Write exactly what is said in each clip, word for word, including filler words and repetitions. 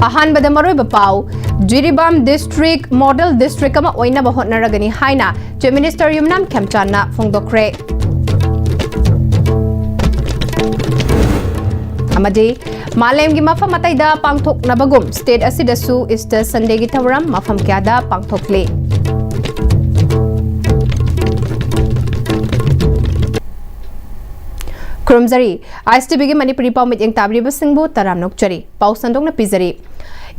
ꯑꯍꯥꯟꯕꯗ ꯃꯔꯨꯑꯣꯏꯕ ꯄꯥꯎ, ꯖꯤꯔꯤꯕꯥꯝ ꯗꯤꯁꯇ꯭ꯔꯤꯛ ꯃꯣꯗꯦꯜ ꯗꯤꯁꯇ꯭ꯔꯤꯛ ꯑꯃ ꯑꯣꯏꯅꯕ ꯍꯣꯠꯅꯔꯒꯅꯤ ꯍꯥꯏꯅ ꯆꯤꯐ ꯃꯤꯅꯤꯁꯇꯔ ꯌꯨꯝꯅꯥꯝ ꯈꯦꯝꯆꯥꯟꯅ ꯐꯣꯡꯗꯣꯛꯈ꯭ꯔꯦ꯫ ꯑꯃꯗꯤ ꯃꯥꯂꯦꯝꯒꯤ ꯃꯐꯝ ꯑꯇꯩꯗ ꯄꯥꯡꯊꯣꯛꯅꯕꯒꯨꯝ ꯁ꯭ꯇꯦꯠ ꯑꯁꯤꯗꯁꯨ ꯏꯁꯇꯔ ꯁꯟꯗꯦꯒꯤ ꯊꯧꯔꯝ ꯃꯐꯝ ꯀꯌꯥꯗ ꯄꯥꯡꯊꯣꯛꯂꯤ꯫ ꯈꯨꯔꯨꯝꯖꯔꯤ꯫ ꯑꯥꯏ ꯑꯦꯁ ꯇꯤ ꯚꯤꯒꯤ ꯃꯅꯤꯄꯨꯔꯤ ꯄꯥꯎ ꯃꯤꯠꯌꯦꯡ ꯇꯥꯕꯤꯔꯤꯕꯁꯤꯡꯕꯨ ꯇꯔꯥꯝꯅ ꯑꯣꯛꯆꯔꯤ꯫ ꯄꯥꯎ ꯁꯟꯗꯣꯛꯅ ꯄꯤꯖꯔꯤ꯫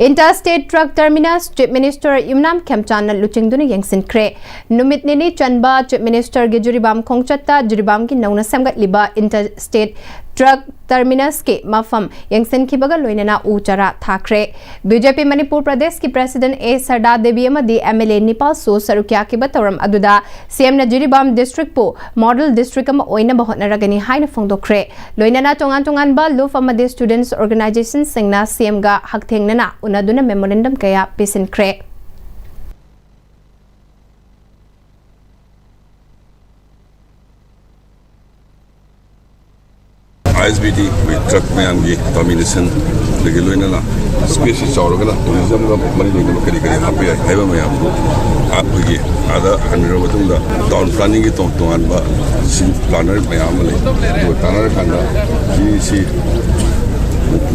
Inter state truck terminus chief minister Yumnam ꯈꯦꯝꯆꯥꯟꯅ ꯂꯨꯆꯤꯡꯗꯨꯅ ꯌꯦꯡꯁꯤꯟꯈ꯭ꯔꯦ꯫ ꯅꯨꯃꯤꯠ ꯅꯤꯅꯤ ꯆꯟꯕ ꯆꯤꯐ ꯃꯤꯅꯤꯁꯇꯔꯒꯤ ꯖꯤꯔꯤꯕꯥꯝ ꯈꯣꯡꯆꯠꯇ ꯖꯤꯔꯤꯕꯥꯝꯒꯤ ꯅꯧꯅ ꯁꯦꯝꯒꯠꯂꯤꯕ ꯏꯟꯇꯔ ꯁ꯭ꯇꯦꯠ ꯇ꯭ꯔꯛ ꯇꯔꯃꯤꯅꯁꯀꯤ ꯃꯐꯝ ꯌꯦꯡꯁꯤꯟꯈꯤꯕꯒ ꯂꯣꯏꯅꯅ ꯎ ꯆꯥꯔꯥ ꯊꯥꯈ꯭ꯔꯦ꯫ ꯕꯤ ꯖꯦ ꯄꯤ ꯃꯅꯤꯄꯨꯔ ꯄ꯭ꯔꯗꯦꯁꯀꯤ ꯄ꯭ꯔꯦꯁꯤꯗꯦꯟꯠ ꯑꯦ ꯁꯔꯗꯥ ꯗꯦꯕꯤ ꯑꯃꯗꯤ ꯑꯦꯝ ꯑꯦꯜ ꯑꯦ ꯅꯤꯄꯥꯜꯁꯨ ꯁꯔꯨꯛ ꯌꯥꯈꯤꯕ ꯊꯧꯔꯝ ꯑꯗꯨꯗ ꯁꯤ ꯑꯦꯝꯅ ꯖꯤꯔꯤꯕꯥꯝ ꯗꯤꯁꯇ꯭ꯔꯤꯛꯄꯨ ꯃꯣꯗꯦꯜ ꯗꯤꯁꯇ꯭ꯔꯤꯛ ꯑꯃ ꯑꯣꯏꯅꯕ ꯍꯣꯠꯅꯔꯒꯅꯤ ꯍꯥꯏꯅ ꯐꯣꯡꯗꯣꯛꯈ꯭ꯔꯦ꯫ ꯂꯣꯏꯅꯅ ꯇꯣꯉꯥꯟ ꯇꯣꯉꯥꯟꯕ ꯂꯨꯞ ꯑꯃꯗꯤ ꯁ꯭ꯇꯨꯗꯦꯟꯠꯁ ꯑꯣꯔꯒꯅꯥꯏꯖꯦꯁꯟꯁꯤꯡꯅ ꯁꯤ ꯑꯦꯝꯒ ꯍꯛꯊꯦꯡꯅꯅ ꯎꯅꯗꯨꯅ ꯃꯦꯃꯣꯔꯦꯟꯗꯝ ꯀꯌꯥ ꯄꯤꯁꯤꯟꯈ꯭ꯔꯦ꯫ ꯑꯥꯏ ꯑꯦꯁ ꯕꯤ ꯇꯤ, ꯑꯩꯈꯣꯏ ꯇ꯭ꯔꯛ ꯃꯌꯥꯝꯒꯤ ꯇꯔꯃꯤꯅꯦꯁꯟꯗꯒꯤ ꯂꯣꯏꯅꯅ ꯁ꯭ꯄꯦꯁꯁꯤ ꯆꯥꯎꯔꯒꯅ ꯇꯨꯔꯤꯖꯝꯒ ꯃꯔꯤ ꯂꯩꯅꯕ ꯀꯔꯤ ꯀꯔꯤ ꯍꯥꯞꯄ ꯌꯥꯏ ꯍꯥꯏꯕ ꯃꯌꯥꯝꯗꯨ ꯑꯩꯈꯣꯏꯒꯤ ꯑꯥꯗ ꯍꯟꯈ꯭ꯔꯕ ꯃꯇꯨꯡꯗ ꯇꯥꯎꯟ ꯄ꯭ꯂꯥꯅꯤꯡꯒꯤ ꯇꯣꯉꯥꯟ ꯇꯣꯉꯥꯟꯕ ꯁꯤꯡ ꯄ꯭ꯂꯥꯅꯔ ꯃꯌꯥꯝ ꯑꯃ ꯂꯩ꯫ ꯑꯗꯨꯒ ꯇꯥꯟꯅꯔꯀꯥꯟꯗ ꯁꯤꯁꯤ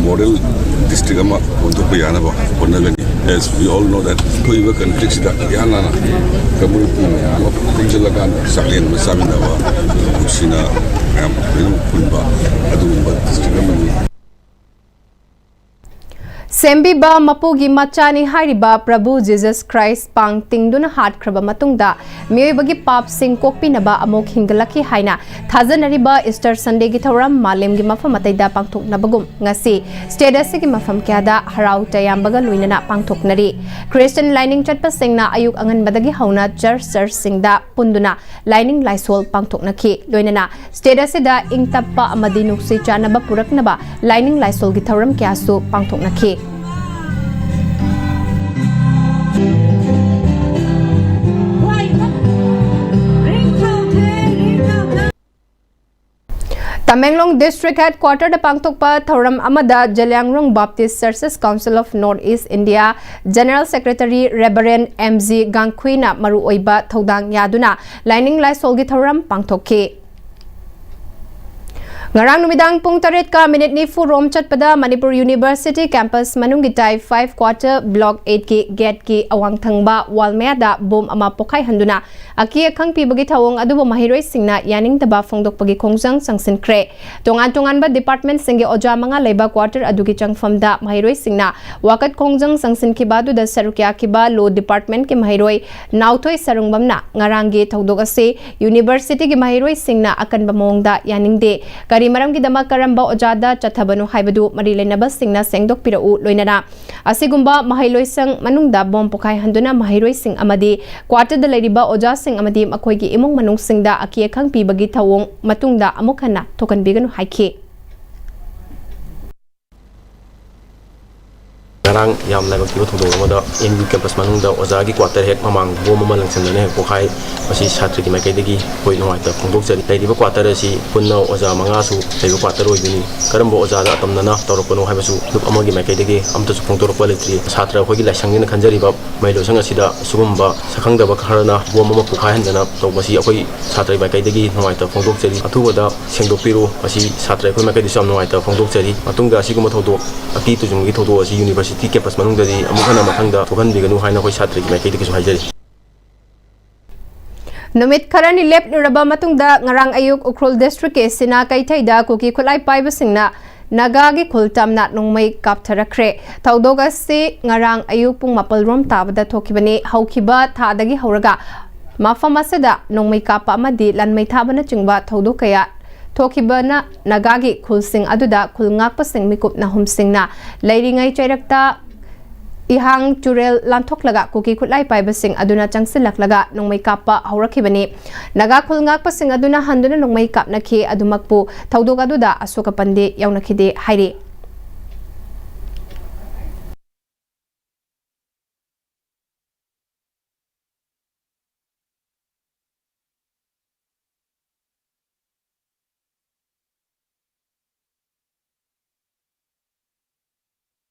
ꯃꯣꯗꯦꯜ ꯗꯤꯁꯇ꯭ꯔꯤꯛ ꯑꯃ ꯑꯣꯟꯊꯣꯛꯄ ꯌꯥꯅꯕ ꯍꯣꯠꯅꯒꯅꯤ꯫ As we all know that ꯊꯣꯛꯏꯕ ꯀꯟꯐ꯭ꯂꯤꯛꯁꯤꯗ ꯏꯍꯥꯟ ꯍꯥꯟꯅ ꯀꯝꯃ꯭ꯌꯨꯅꯤꯇꯤ ꯃꯌꯥꯝ ꯑꯃ ꯄꯨꯟꯁꯤꯜꯂꯀꯥꯟꯗ ꯆꯥꯛꯂꯦꯟ ꯑꯃ ꯆꯥꯃꯤꯟꯅꯕ, ꯅꯨꯡꯁꯤꯅ ꯃꯌꯥꯝ ꯂꯣꯏꯅꯃꯛ ꯄꯨꯟꯕ ꯑꯗꯨꯒꯨꯝꯕ ꯗꯤꯁꯇ꯭ꯔꯤꯛ ꯑꯃꯅꯤ꯫ ꯁꯦꯝꯕꯤꯕ ꯃꯄꯨꯒꯤ ꯃꯆꯥꯅꯤ ꯍꯥꯏꯔꯤꯕ ꯄ꯭ꯔꯚꯨ ꯖꯤꯖꯁ ꯈ꯭ꯔꯥꯏꯁ ꯄꯥꯡ ꯇꯤꯡꯗꯨꯅ ꯍꯥꯠꯈ꯭ꯔꯕ ꯃꯇꯨꯡꯗ ꯃꯤꯑꯣꯏꯕꯒꯤ ꯄꯥꯞꯁꯤꯡ ꯀꯣꯛꯄꯤꯅꯕ ꯑꯃꯨꯛ ꯍꯤꯡꯒꯠꯂꯛꯈꯤ ꯍꯥꯏꯅ ꯊꯥꯖꯅꯔꯤꯕ ꯏꯁꯇꯔ ꯁꯟꯗꯦꯒꯤ ꯊꯧꯔꯝ ꯃꯥꯂꯦꯝꯒꯤ ꯃꯐꯝ ꯑꯇꯩꯗ ꯄꯥꯡꯊꯣꯛꯅꯕꯒꯨꯝ ꯉꯁꯤ ꯁ꯭ꯇꯦꯠ ꯑꯁꯤꯒꯤ ꯃꯐꯝ ꯀꯌꯥꯗ ꯍꯔꯥꯎ ꯇꯌꯥꯝꯕꯒ ꯂꯣꯏꯅꯅ ꯄꯥꯡꯊꯣꯛꯅꯔꯤ꯫ ꯈ꯭ꯔꯤꯁꯇꯤꯌꯟ ꯂꯥꯏꯅꯤꯡ ꯆꯠꯄꯁꯤꯡꯅ ꯑꯌꯨꯛ ꯑꯉꯟꯕꯗꯒꯤ ꯍꯧꯅ ꯆꯔꯆ ꯆꯔꯆꯁꯤꯡꯗ ꯄꯨꯟꯗꯨꯅ ꯂꯥꯏꯅꯤꯡ ꯂꯥꯏꯁꯣꯜ ꯄꯥꯡꯊꯣꯛꯅꯈꯤ꯫ ꯂꯣꯏꯅꯅ ꯁ꯭ꯇꯦꯠ ꯑꯁꯤꯗ ꯏꯪ ꯇꯞꯄ ꯑꯃꯗꯤ ꯅꯨꯡꯁꯤ ꯆꯥꯟꯅꯕ ꯄꯨꯔꯛꯅꯕ ꯂꯥꯏꯅꯤꯡ ꯂꯥꯏꯁꯣꯜꯒꯤ ꯊꯧꯔꯝ ꯀꯌꯥꯁꯨ ꯄꯥꯡꯊꯣꯛꯅꯈꯤ꯫ ꯇꯃꯦꯡꯂꯣꯡ District Headquarter ꯗ ꯄꯥꯡꯊꯣꯛꯄ ꯊꯧꯔꯝ ꯑꯃꯗ Zeliangrong Baptist Churches Council of North East India General Secretary Reverend M G ꯒꯥꯡꯈꯨꯏꯅ ꯃꯔꯨꯑꯣꯏꯕ ꯊꯧꯗꯥꯡ ꯌꯥꯗꯨꯅ ꯂꯥꯏꯅꯤꯡ ꯂꯥꯏꯁꯣꯜꯒꯤ ꯊꯧꯔꯝ ꯄꯥꯡꯊꯣꯛꯈꯤ꯫ ꯉꯔꯥꯡ ꯅꯨꯃꯤꯗꯥꯡ ꯄꯨꯡ ꯇꯔꯦꯠꯀ ꯃꯤꯅꯤꯠ ꯅꯤꯐꯨ ꯔꯣꯝ ꯆꯠꯄꯗ ꯃꯅꯤꯄꯨꯔ University Campus ꯃꯅꯨꯡꯒꯤ Type five Quarter Block eight ꯀꯤ gate ꯀꯤ ꯑꯋꯥꯡ ꯊꯪꯕ wall ꯃꯌꯥꯗ bomb ꯑꯃ ꯄꯣꯈꯥꯏꯍꯟꯗꯨꯅ ꯑꯀꯤ ꯑꯈꯪ ꯄꯤꯕꯒꯤ ꯊꯧꯑꯣꯡ ꯑꯗꯨꯕꯨ ꯃꯍꯩꯔꯣꯏꯁꯤꯡꯅ ꯌꯥꯅꯤꯡꯗꯕ ꯐꯣꯡꯗꯣꯛꯄꯒꯤ ꯈꯣꯡꯖꯪ ꯆꯪꯁꯤꯟꯈ꯭ꯔꯦ꯫ ꯇꯣꯉꯥꯟ ꯇꯣꯉꯥꯟꯕ department ꯁꯤꯡꯒꯤ ꯑꯣꯖꯥ ꯃꯉꯥ ꯂꯩꯕ quarter ꯑꯗꯨꯒꯤ ꯆꯪꯐꯝꯗ ꯃꯍꯩꯔꯣꯏꯁꯤꯡꯅ ꯋꯥꯀꯠ ꯈꯣꯡꯖꯪ ꯆꯪꯁꯤꯟꯈꯤꯕ ꯑꯗꯨꯗ ꯁꯔꯨꯛ ꯌꯥꯈꯤꯕ Law Department ꯀꯤ ꯃꯍꯩꯔꯣꯏ ꯅꯥꯎꯊꯣꯏ ꯁꯔꯨꯡꯕꯝꯅ ꯉꯔꯥꯡꯒꯤ ꯊꯧꯗꯣꯛ ꯑꯁꯤ University ꯒꯤ ꯃꯍꯩꯔꯣꯏꯁꯤꯡꯅ ꯑꯀꯟꯕ ꯃꯑꯣꯡꯗ ꯌꯥꯅꯤꯡꯗꯦ꯫ ꯀꯔꯤ ꯃꯔꯝꯒꯤꯗꯃꯛ ꯀꯔꯝꯕ ꯑꯣꯖꯥꯗ ꯆꯠꯊꯕꯅꯣ ꯍꯥꯏꯕꯗꯨ ꯃꯔꯤ ꯂꯩꯅꯕꯁꯤꯡꯅ ꯁꯦꯡꯗꯣꯛꯄꯤꯔꯛꯎ, ꯂꯣꯏꯅꯅ ꯑꯁꯤꯒꯨꯝꯕ ꯃꯍꯩꯂꯣꯏꯁꯪ ꯃꯅꯨꯡꯗ bomb ꯄꯣꯈꯥꯏꯍꯟꯗꯨꯅ ꯃꯍꯩꯔꯣꯏꯁꯤꯡ ꯑꯃꯗꯤ quarter ꯗ ꯂꯩꯔꯤꯕ ꯑꯣꯖꯥꯁꯤꯡ ꯑꯃꯗꯤ ꯃꯈꯣꯏꯒꯤ ꯏꯃꯨꯡ ꯃꯅꯨꯡꯁꯤꯡꯗ ꯑꯀꯤ ꯑꯈꯪ ꯄꯤꯕꯒꯤ ꯊꯧꯑꯣꯡ ꯃꯇꯨꯡꯗ ꯑꯃꯨꯛ ꯍꯟꯅ ꯊꯣꯛꯍꯟꯕꯤꯒꯅꯨ ꯍꯥꯏꯈꯤ꯫ ꯉꯔꯥꯡ ꯌꯥꯝ ꯂꯥꯏꯕꯛ ꯊꯤꯕ ꯊꯧꯗꯣꯛ ꯑꯃꯗ M U campus ꯃꯅꯨꯡꯗ ꯑꯣꯖꯥꯒꯤ quarter ꯍꯦꯛ ꯃꯃꯥꯡ bomb ꯑꯃ ꯂꯪꯁꯤꯟꯗꯨꯅ ꯍꯦꯛ ꯄꯣꯈꯥꯏ꯫ ꯃꯁꯤ ꯁꯥꯇ꯭ꯔꯒꯤ ꯃꯥꯏꯀꯩꯗꯒꯤ ꯑꯩꯈꯣꯏ ꯅꯨꯡꯉꯥꯏꯇꯕ ꯐꯣꯡꯗꯣꯛꯆꯔꯤ꯫ ꯂꯩꯔꯤꯕ quarter ꯑꯁꯤ ꯄꯨꯟꯅ ꯑꯣꯖꯥ ꯃꯉꯥꯁꯨ ꯂꯩꯕ quarter ꯑꯣꯏꯗꯣꯏꯅꯤ꯫ ꯀꯔꯝꯕ ꯑꯣꯖꯥꯗ ꯑꯇꯝꯅꯅ ꯇꯧꯔꯛꯄꯅꯣ ꯍꯥꯏꯕꯁꯨ ꯂꯨꯞ ꯑꯃꯒꯤ ꯃꯥꯏꯀꯩꯗꯒꯤ ꯑꯝꯇꯁꯨ ꯐꯣꯡꯗꯣꯔꯛꯄ ꯂꯩꯇ꯭ꯔꯤ꯫ ꯁꯥꯇ꯭ꯔ ꯑꯩꯈꯣꯏꯒꯤ ꯂꯥꯏꯁꯪꯅꯦꯅ ꯈꯟꯖꯔꯤꯕ ꯃꯍꯩꯂꯣꯏꯁꯪ ꯑꯁꯤꯗ ꯁꯤꯒꯨꯝꯕ ꯁꯛꯈꯪꯗꯕ ꯈꯔꯅ bomb ꯑꯃ ꯄꯣꯈꯥꯏꯍꯟꯗꯅ ꯇꯧꯕꯁꯤ ꯑꯩꯈꯣꯏ ꯁꯥꯇ꯭ꯔꯒꯤ ꯃꯥꯏꯀꯩꯗꯒꯤ ꯅꯨꯡꯉꯥꯏꯇꯕ ꯐꯣꯡꯗꯣꯛꯆꯔꯤ꯫ ꯑꯊꯨꯕꯗ ꯁꯦꯡꯗꯣꯛꯄꯤꯔꯨ꯫ ꯃꯁꯤ ꯁꯥꯇ꯭ꯔ ꯑꯩꯈꯣꯏ ꯃꯥꯏꯀꯩꯗꯁꯨ ꯌꯥꯝ ꯅꯨꯡꯉꯥꯏꯇꯕ ꯐꯣꯡꯗꯣꯛꯆꯔꯤ꯫ ꯃꯇꯨꯡꯗ ꯑꯁꯤꯒꯨꯝꯕ ꯊꯧꯗꯣꯛ, ꯑꯀꯤ ꯇꯨꯖꯨꯡꯒꯤ ꯊꯧꯗꯣꯛ ꯑꯁꯤ University campus ꯃꯅꯨꯡꯗꯗꯤ ꯑꯃꯨꯛ ꯍꯟꯅ ꯃꯊꯪꯗ ꯊꯣꯛꯍꯟꯕꯤꯒꯅꯨ ꯍꯥꯏꯅ ꯑꯩꯈꯣꯏ ꯁꯥꯇ꯭ꯔꯒꯤ ꯃꯥꯏꯀꯩꯗꯒꯤꯁꯨ ꯍꯥꯏꯖꯔꯤ꯫ ꯅꯨꯃꯤꯠ ꯈꯔꯅꯤ ꯂꯦꯞꯂꯨꯔꯕ ꯃꯇꯨꯡꯗ ꯉꯔꯥꯡ ꯑꯌꯨꯛ ꯎꯈ꯭ꯔꯨꯜ district ꯀꯤ ꯁꯤꯅꯥ ꯀꯩꯊꯩꯗ ꯀꯨꯀꯤ ꯈꯨꯠꯂꯥꯏ ꯄꯥꯏꯕꯁꯤꯡꯅ ꯅꯥꯒꯥꯒꯤ ꯈꯨꯜ ꯇꯝꯅ ꯅꯣꯡꯃꯩ ꯀꯥꯞꯊꯔꯛꯈ꯭ꯔꯦ꯫ ꯊꯧꯗꯣꯛ ꯑꯁꯤ ꯉꯔꯥꯡ ꯑꯌꯨꯛ ꯄꯨꯡ ꯃꯥꯄꯜ ꯔꯣꯝ ꯇꯥꯕꯗ ꯊꯣꯛꯈꯤꯕꯅꯤ꯫ ꯍꯧꯈꯤꯕ ꯊꯥꯗꯒꯤ ꯍꯧꯔꯒ ꯃꯐꯝ ꯑꯁꯤꯗ ꯅꯣꯡꯃꯩ ꯀꯥꯞꯄ ꯑꯃꯗꯤ ꯂꯟꯃꯩ ꯊꯥꯕꯅꯆꯤꯡꯕ ꯊꯧꯗꯣꯛ ꯀꯌꯥ ꯊꯣꯛꯈꯤꯕꯅ ꯅꯥꯒꯥꯒꯤ ꯈꯨꯜꯁꯤꯡ ꯑꯗꯨꯗ ꯈꯨꯜ ꯉꯥꯛꯄꯁꯤꯡ ꯃꯤꯀꯨꯞ ꯅꯍꯨꯝꯁꯤꯡꯅ ꯂꯩꯔꯤꯉꯩ ꯆꯩꯔꯛꯇ ꯏꯍꯥꯡ ꯇꯨꯔꯦꯜ ꯂꯥꯟꯊꯣꯛꯂꯒ ꯀꯨꯀꯤ ꯈꯨꯠꯂꯥꯏ ꯄꯥꯏꯕꯁꯤꯡ ꯑꯗꯨꯅ ꯆꯪꯁꯤꯜꯂꯛꯂꯒ ꯅꯣꯡꯃꯩ ꯀꯥꯞꯄ ꯍꯧꯔꯛꯈꯤꯕꯅꯤ꯫ ꯅꯥꯒꯥ ꯈꯨꯜ ꯉꯥꯛꯄꯁꯤꯡ ꯑꯗꯨꯅ ꯍꯟꯗꯨꯅ ꯅꯣꯡꯃꯩ ꯀꯥꯞꯅꯈꯤ꯫ ꯑꯗꯨꯃꯛꯄꯨ ꯊꯧꯗꯣꯛ ꯑꯗꯨꯗ ꯑꯁꯣꯛ ꯑꯄꯟꯗꯤ ꯌꯥꯎꯅꯈꯤꯗꯦ ꯍꯥꯏꯔꯤ꯫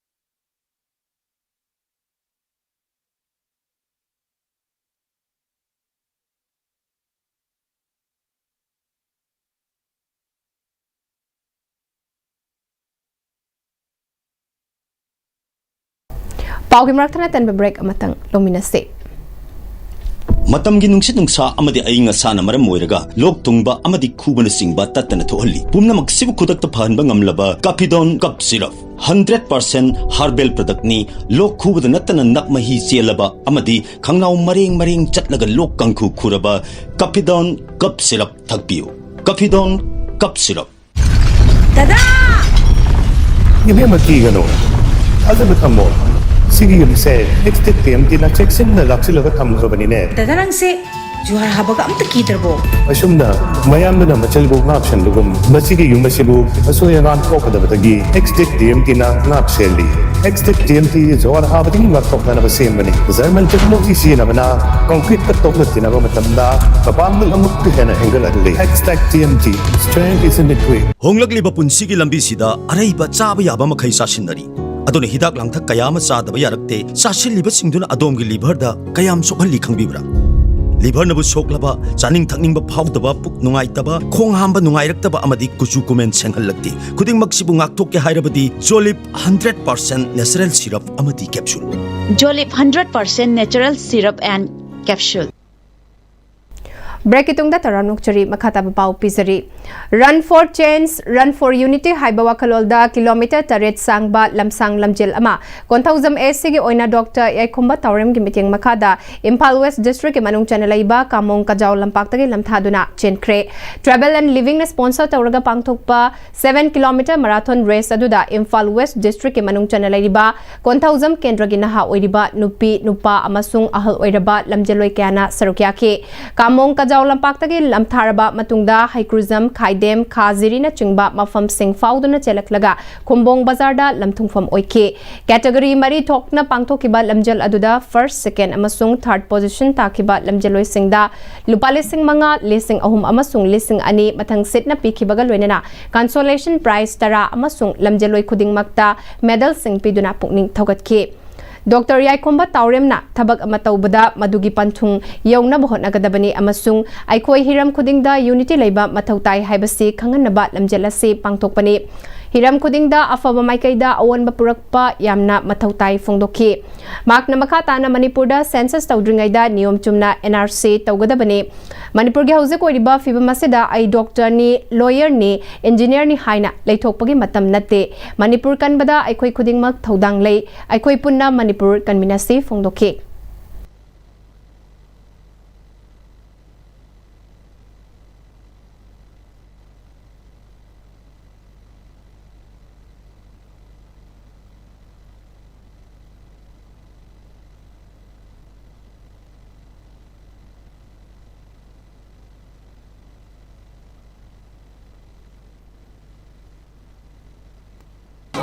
ꯄꯥꯎꯒꯤ ꯃꯔꯛ ꯊꯠꯅ ꯇꯟꯕ break ꯑꯃꯇꯪ ꯂꯧꯃꯤꯟꯅꯁꯤ꯫ ꯃꯇꯝꯒꯤ ꯅꯨꯡꯁꯤꯠ ꯅꯨꯡꯁꯥ ꯑꯃꯗꯤ ꯑꯏꯪ ꯑꯁꯥꯅ ꯃꯔꯝ ꯑꯣꯏꯔꯒ ꯂꯣꯛ ꯊꯨꯡꯕ ꯑꯃꯗꯤ ꯈꯨꯕꯅꯆꯤꯡꯕ ꯇꯠꯇꯅ ꯊꯣꯛꯍꯜꯂꯤ꯫ ꯄꯨꯝꯅꯃꯛꯁꯤꯕꯨ ꯈꯨꯗꯛꯇ ꯐꯍꯟꯕ ꯉꯝꯂꯕ ꯀꯥꯐꯤꯗꯣꯟ ꯀꯞ ꯁꯤꯔꯞ, ꯍꯟꯗ꯭ꯔꯦꯠ ꯄꯥꯔꯁꯦꯟ ꯍꯥꯔꯕꯦꯜ ꯄ꯭ꯔꯗꯛꯅꯤ꯫ ꯂꯣꯛ ꯈꯨꯕꯗ ꯅꯠꯇꯅ ꯅꯞ ꯃꯍꯤ ꯆꯦꯜꯂꯕ ꯑꯃꯗꯤ ꯈꯪꯅꯥꯎ ꯃꯔꯦꯡ ꯃꯔꯦꯡ ꯆꯠꯂꯒ ꯂꯣꯛ ꯀꯥꯡꯈꯨ ꯈꯨꯔꯕ ꯀꯥꯐꯤꯗꯣꯟ ꯀꯞ ꯁꯤꯔꯞ ꯊꯛꯄꯤꯌꯨ꯫ ꯀꯥꯐꯤꯗꯣꯟ ꯀꯞ ꯁꯤꯔꯞ꯫ ꯗꯗꯥ! ꯏꯕꯦꯝꯃ, ꯀꯤꯒꯅꯨ꯫ ꯊꯥꯖꯕ ꯊꯝꯃꯣ꯫ ꯁꯤꯒꯤ ꯌꯨꯝꯁꯦ ꯑꯦꯛꯁꯇꯦꯛ ꯇꯤ ꯑꯦꯝ ꯇꯤꯅ ꯆꯦꯛꯁꯤꯟꯅ ꯂꯥꯛꯁꯤꯜꯂꯒ ꯊꯝꯈ꯭ꯔꯕꯅꯤꯅꯦ꯫ ꯗꯗꯥ, ꯅꯪꯁꯦ ꯖꯨꯍꯥꯔ ꯍꯥꯕꯒ ꯑꯝꯇ ꯀꯤꯗ꯭ꯔꯕꯣ? ꯑꯁꯨꯝꯅ ꯃꯌꯥꯝꯗꯨꯅ ꯃꯆꯜꯕꯨ ꯉꯥꯛꯁꯦꯟꯕꯒꯨꯝ, ꯃꯁꯤꯒꯤ ꯌꯨꯝ ꯑꯁꯤꯕꯨ ꯑꯁꯣꯏ ꯑꯉꯥꯝ ꯊꯣꯛꯀꯗꯕꯗꯒꯤ ꯑꯦꯛꯁꯇꯦꯛ ꯇꯤ ꯑꯦꯝ ꯇꯤꯅ ꯉꯥꯛ ꯁꯦꯜꯂꯤ꯫ ꯑꯦꯛꯁꯇꯦꯛ ꯇꯤ ꯑꯦꯝ ꯇꯤ ꯖꯨꯍꯥꯔ ꯍꯥꯕꯗꯒꯤ ꯉꯥꯛꯊꯣꯛꯅꯅꯕ ꯁꯦꯝꯕꯅꯤ꯫ ꯖꯔꯃꯟ ꯇꯦꯛꯅꯣꯂꯣꯖꯤ ꯁꯤꯖꯤꯟꯅꯕꯅ ꯀꯪꯀ꯭ꯔꯤꯠꯀ ꯇꯣꯛꯅ ꯇꯤꯟꯅꯕ ꯃꯇꯝꯗ ꯃꯄꯥꯡꯒꯜ ꯑꯃꯨꯛꯀ ꯍꯦꯟꯅ ꯍꯦꯟꯒꯠꯍꯜꯂꯤ꯫ ꯑꯦꯛꯁꯇꯦꯛ T M T, strength is in the grit. ꯍꯣꯡꯂꯛꯂꯤꯕ ꯄꯨꯟꯁꯤꯒꯤ ꯂꯝꯕꯤꯁꯤꯗ ꯑꯔꯩꯕ ꯆꯥꯕ ꯌꯥꯕ ꯃꯈꯩ ꯆꯥꯁꯤꯟꯅꯔꯤ꯫ ꯑꯗꯨꯅ ꯍꯤꯗꯥꯛ ꯂꯥꯡꯊꯛ ꯀꯌꯥ ꯑꯃ ꯆꯥꯗꯕ ꯌꯥꯔꯛꯇꯦ꯫ ꯆꯥꯁꯤꯜꯂꯤꯕꯁꯤꯡꯗꯨꯅ ꯑꯗꯣꯝꯒꯤ ꯂꯤꯚꯔꯗ ꯀꯌꯥꯝ ꯁꯣꯛꯍꯜꯂꯤ ꯈꯪꯕꯤꯕ꯭ꯔꯥ? ꯂꯤꯚꯔꯅꯕꯨ ꯁꯣꯛꯂꯕ, ꯆꯥꯅꯤꯡ ꯊꯛꯅꯤꯡꯕ ꯐꯥꯎꯗꯕ, ꯄꯨꯛ ꯅꯨꯡꯉꯥꯏꯇꯕ, ꯈꯣꯡ ꯍꯥꯝꯕ ꯅꯨꯡꯉꯥꯏꯔꯛꯇꯕ ꯑꯃꯗꯤ ꯀꯨꯆꯨ ꯀꯨꯃꯦꯟ ꯁꯦꯡꯍꯜꯂꯛꯇꯦ꯫ ꯈꯨꯗꯤꯡꯃꯛꯁꯤꯕꯨ ꯉꯥꯛꯊꯣꯛꯀꯦ ꯍꯥꯏꯔꯕꯗꯤ ꯖꯣꯂꯤꯞ ꯍꯟꯗ꯭ꯔꯦꯠ ꯄꯥꯔꯁꯦꯟ natural syrup ꯑꯃꯗꯤ capsule꯫ Jolip hundred percent natural syrup and capsule. Breakꯀꯤ ꯇꯨꯡꯗ ꯇꯔꯥꯝꯅ ꯑꯣꯛꯆꯔꯤ꯫ ꯃꯈꯥ ꯇꯥꯕ ꯄꯥꯎ ꯄꯤꯖꯔꯤ꯫ Run for Change, Run for Unity ꯍꯥꯏꯕ ꯋꯥꯈꯜꯂꯣꯟꯗ ꯀꯤꯂꯣꯃꯤꯇꯔ ꯇꯔꯦꯠ ꯁꯥꯡꯕ ꯂꯝꯁꯥꯡ ꯂꯝꯖꯦꯜ ꯑꯃ ꯀꯣꯟꯊꯧꯖꯝ ꯑꯦ ꯁꯤꯒꯤ ꯑꯣꯏꯅ ꯗꯣꯛꯇꯔ ꯌꯥꯏꯈꯣꯝꯕ ꯇꯥꯎꯔꯦꯝꯒꯤ ꯃꯤꯠꯌꯦꯡ ꯃꯈꯥꯗ ꯏꯝꯐꯥꯜ ꯋꯦꯁ ꯗꯤꯁꯇ꯭ꯔꯤꯛꯀꯤ ꯃꯅꯨꯡ ꯆꯟꯅ ꯂꯩꯕ ꯀꯥꯃꯣꯡ ꯀꯖꯥꯎ ꯂꯝꯄꯥꯛꯇꯒꯤ ꯂꯝꯊꯥꯗꯨꯅ ꯆꯦꯟꯈ꯭ꯔꯦ꯫ Travel and Livingꯅ sponsor ꯇꯧꯔꯒ ꯄꯥꯡꯊꯣꯛꯄ seven kilometer marathon race ꯑꯗꯨꯗ ꯏꯝꯐꯥꯜ ꯋꯦꯁ ꯗꯤꯁꯇ꯭ꯔꯤꯛꯀꯤ ꯃꯅꯨꯡ ꯆꯟꯅ ꯂꯩꯔꯤꯕ ꯀꯣꯟꯊꯧꯖꯝ ꯀꯦꯟꯗ꯭ꯔꯒꯤ ꯅꯍꯥ ꯑꯣꯏꯔꯤꯕ ꯅꯨꯄꯤ, ꯅꯨꯄꯥ ꯑꯃꯁꯨꯡ ꯑꯍꯜ ꯑꯣꯏꯔꯕ ꯂꯝꯖꯦꯜꯂꯣꯏ ꯀꯌꯥꯅ ꯁꯔꯨꯛ ꯌꯥꯈꯤ꯫ ꯀꯥꯃꯣꯡ ꯀꯖꯥꯎ ꯂꯝꯄꯥꯛꯇꯒꯤ ꯂꯝꯊꯥꯔꯕ ꯃꯇꯨꯡꯗ ꯍꯩꯀ꯭ꯔꯨꯖꯝ, ꯈꯥꯏꯗꯦꯝ, ꯈꯥꯖꯤꯔꯤꯅꯆꯤꯡꯕ ꯃꯐꯝꯁꯤꯡ ꯐꯥꯎꯗꯨꯅ ꯆꯦꯜꯂꯛꯂꯒ ꯈꯨꯝꯕꯣꯡ ꯕꯖꯥꯔꯗ ꯂꯝꯊꯨꯡꯐꯝ ꯑꯣꯏꯈꯤ꯫ Category ꯃꯔꯤ ꯊꯣꯛꯅ ꯄꯥꯡꯊꯣꯛꯈꯤꯕ ꯂꯝꯖꯦꯜ ꯑꯗꯨꯗ first, second ꯑꯃꯁꯨꯡ third position ꯇꯥꯈꯤꯕ ꯂꯝꯖꯦꯜꯂꯣꯏꯁꯤꯡꯗ ꯂꯨꯄꯥ ꯂꯤꯁꯤꯡ ꯃꯉꯥ, ꯂꯤꯁꯤꯡ ꯑꯍꯨꯝ ꯑꯃꯁꯨꯡ ꯂꯤꯁꯤꯡ ꯑꯅꯤ ꯃꯊꯪ ꯁꯤꯠꯅ ꯄꯤꯈꯤꯕꯒ ꯂꯣꯏꯅꯅ consolation prize ꯇꯔꯥ ꯑꯃꯁꯨꯡ ꯂꯝꯖꯦꯜꯂꯣꯏ ꯈꯨꯗꯤꯡꯃꯛꯇ medalꯁꯤꯡ ꯄꯤꯗꯨꯅ ꯄꯨꯛꯅꯤꯡ ꯊꯧꯒꯠꯈꯤ꯫ ꯗꯣꯛꯇꯔ ꯌꯥꯏꯈꯣꯝꯕ ꯇꯥꯎꯔꯦꯝꯅ ꯊꯕꯛ ꯑꯃ ꯇꯧꯕꯗ ꯃꯗꯨꯒꯤ ꯄꯟꯊꯨꯡ ꯌꯧꯅꯕ ꯍꯣꯠꯅꯒꯗꯕꯅꯤ ꯑꯃꯁꯨꯡ ꯑꯩꯈꯣꯏ ꯍꯤꯔꯝ ꯈꯨꯗꯤꯡꯗ unity ꯂꯩꯕ ꯃꯊꯧ ꯇꯥꯏ ꯍꯥꯏꯕꯁꯤ ꯈꯪꯍꯟꯅꯕ ꯂꯝꯖꯦꯜ ꯑꯁꯤ ꯄꯥꯡꯊꯣꯛꯄꯅꯤ꯫ ꯍꯤꯔꯝ ꯈꯨꯗꯤꯡꯗ ꯑꯐꯕ ꯃꯥꯏꯀꯩꯗ ꯑꯑꯣꯟꯕ ꯄꯨꯔꯛꯄ ꯌꯥꯝꯅ ꯃꯊꯧ ꯇꯥꯏ ꯐꯣꯡꯗꯣꯛꯈꯤ꯫ ꯃꯍꯥꯛꯅ ꯃꯈꯥ ꯇꯥꯅ ꯃꯅꯤꯄꯨꯔꯗ census ꯇꯧꯗ꯭ꯔꯤꯉꯩꯗ ꯅꯤꯌꯣꯝ ꯆꯨꯝꯅ N R C ꯇꯧꯒꯗꯕꯅꯤ꯫ ꯃꯅꯤꯄꯨꯔꯒꯤ ꯍꯧꯖꯤꯛ ꯑꯣꯏꯔꯤꯕ ꯐꯤꯕꯝ ꯑꯁꯤꯗ ꯑꯩ doctor ꯅꯤ, lawyer ꯅꯤ, engineer ꯅꯤ ꯍꯥꯏꯅ ꯂꯩꯊꯣꯛꯄꯒꯤ ꯃꯇꯝ ꯅꯠꯇꯦ꯫ ꯃꯅꯤꯄꯨꯔ ꯀꯟꯕꯗ ꯑꯩꯈꯣꯏ ꯈꯨꯗꯤꯡꯃꯛ ꯊꯧꯗꯥꯡ ꯂꯩ꯫ ꯑꯩꯈꯣꯏ ꯄꯨꯟꯅ ꯃꯅꯤꯄꯨꯔ ꯀꯟꯃꯤꯟꯅꯁꯤ ꯐꯣꯡꯗꯣꯛꯈꯤ꯫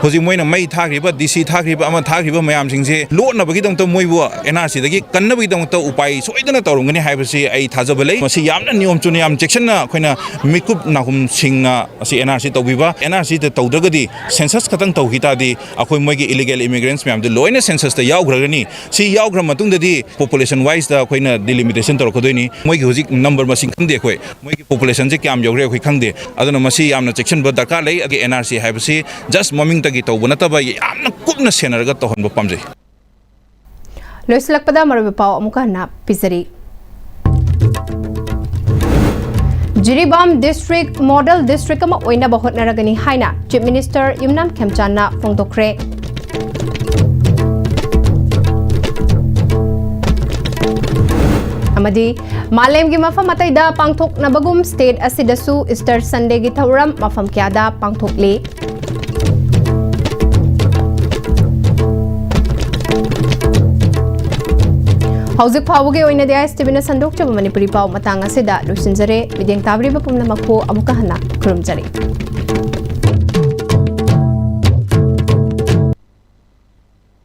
ꯍꯧꯖꯤꯛ ꯃꯣꯏꯅ ꯃꯩ ꯊꯥꯈ꯭ꯔꯤꯕ, D C ꯊꯥꯈ꯭ꯔꯤꯕ, ꯑꯃ ꯊꯥꯈ꯭ꯔꯤꯕ ꯃꯌꯥꯝꯁꯤꯡꯁꯦ ꯂꯣꯠꯅꯕꯒꯤꯗꯃꯛꯇ, ꯃꯣꯏꯕꯨ N R C ꯗꯒꯤ ꯀꯟꯅꯕꯒꯤꯗꯃꯛꯇ ꯎꯄꯥꯏ ꯁꯣꯏꯗꯅ ꯇꯧꯔꯝꯒꯅꯤ ꯍꯥꯏꯕꯁꯤ ꯑꯩ ꯊꯥꯖꯕ ꯂꯩ꯫ ꯃꯁꯤ ꯌꯥꯝꯅ ꯅꯤꯌꯣꯝ ꯆꯨꯝꯅ, ꯌꯥꯝ ꯆꯦꯛꯁꯤꯟꯅ ꯑꯩꯈꯣꯏꯅ ꯃꯤꯀꯨꯞ ꯅꯥꯍꯨꯝꯁꯤꯡꯅ ꯑꯁꯤ N R C ꯇꯧꯕꯤꯕ, N R C ꯇ ꯇꯧꯗ꯭ꯔꯒꯗꯤ, census ꯈꯛꯇꯪ ꯇꯧꯈꯤ ꯇꯥꯔꯗꯤ, ꯑꯩꯈꯣꯏ ꯃꯣꯏꯒꯤ illegal immigrants ꯃꯌꯥꯝꯗꯨ ꯂꯣꯏꯅ census ꯇ ꯌꯥꯎꯈ꯭ꯔꯒꯅꯤ꯫ ꯁꯤ ꯌꯥꯎꯈ꯭ꯔ ꯃꯇꯨꯡꯗꯗꯤ population wise ꯇ ꯑꯩꯈꯣꯏꯅ delimitation ꯇꯧꯔꯛꯀꯗꯣꯏꯅꯤ꯫ ꯃꯣꯏꯒꯤ ꯍꯧꯖꯤꯛ number ꯃꯁꯤꯡ ꯈꯪꯗꯦ ꯑꯩꯈꯣꯏ꯫ ꯃꯣꯏꯒꯤ population ꯁꯦ ꯀꯌꯥꯝ ꯌꯧꯈ꯭ꯔꯦ ꯑꯩꯈꯣꯏ ꯈꯪꯗꯦ꯫ ꯑꯗꯨꯅ ꯃꯁꯤ ꯌꯥꯝꯅ ꯆꯦꯛꯁꯤꯟꯕ ꯗꯔꯀꯥꯔ ꯂꯩ꯫ ꯑꯗꯒꯤ N R C ꯍꯥꯏꯕꯁꯤ just ꯃꯃꯤꯡꯇꯒꯤ ꯇꯧꯕ ꯅꯠꯇꯕ, ꯌꯥꯝꯅ ꯀꯨꯞꯅ ꯁꯦꯟꯅꯔꯒ ꯇꯧꯍꯟꯕ ꯄꯥꯝꯖꯩ꯫ ꯂꯣꯏꯁꯤꯜꯂꯛꯄꯗ ꯃꯔꯨꯑꯣꯏꯕ ꯄꯥꯎ ꯑꯃꯨꯛꯀ ꯍꯟꯅ ꯄꯤꯖꯔꯤ꯫ ꯖꯤꯔꯤꯕꯥꯝ district model district ꯑꯃ ꯑꯣꯏꯅꯕ ꯍꯣꯠꯅꯔꯒꯅꯤ ꯍꯥꯏꯅ Chief Minister ꯌꯨꯝꯅꯥꯝ ꯈꯦꯝꯆꯥꯟꯅ ꯐꯣꯡꯗꯣꯛꯈ꯭ꯔꯦ꯫ ꯑꯃꯗꯤ ꯃꯥꯂꯦꯝꯒꯤ ꯃꯐꯝ ꯑꯇꯩꯗ ꯄꯥꯡꯊꯣꯛꯅꯕꯒꯨꯝ state ꯑꯁꯤꯗꯁꯨ Easter Sunday ꯒꯤ ꯊꯧꯔꯝ ꯃꯐꯝ ꯀꯌꯥꯗ ꯄꯥꯡꯊꯣꯛꯂꯤ꯫ ꯍꯧꯖꯤꯛ ꯐꯥꯎꯕꯒꯤ ꯑꯣꯏꯅꯗꯤ ISTV ꯅ ꯁꯟꯗꯣꯛꯆꯕ ꯃꯅꯤꯄꯨꯔꯤ ꯄꯥꯎ ꯃꯇꯥꯡ ꯑꯁꯤꯗ ꯂꯣꯏꯁꯤꯟꯖꯔꯦ꯫ ꯃꯤꯠꯌꯦꯡ ꯇꯥꯕꯤꯔꯤꯕ ꯄꯨꯝꯅꯃꯛꯄꯨ ꯑꯃꯨꯛꯀ ꯍꯟꯅ ꯈꯨꯔꯨꯝꯖꯔꯤ꯫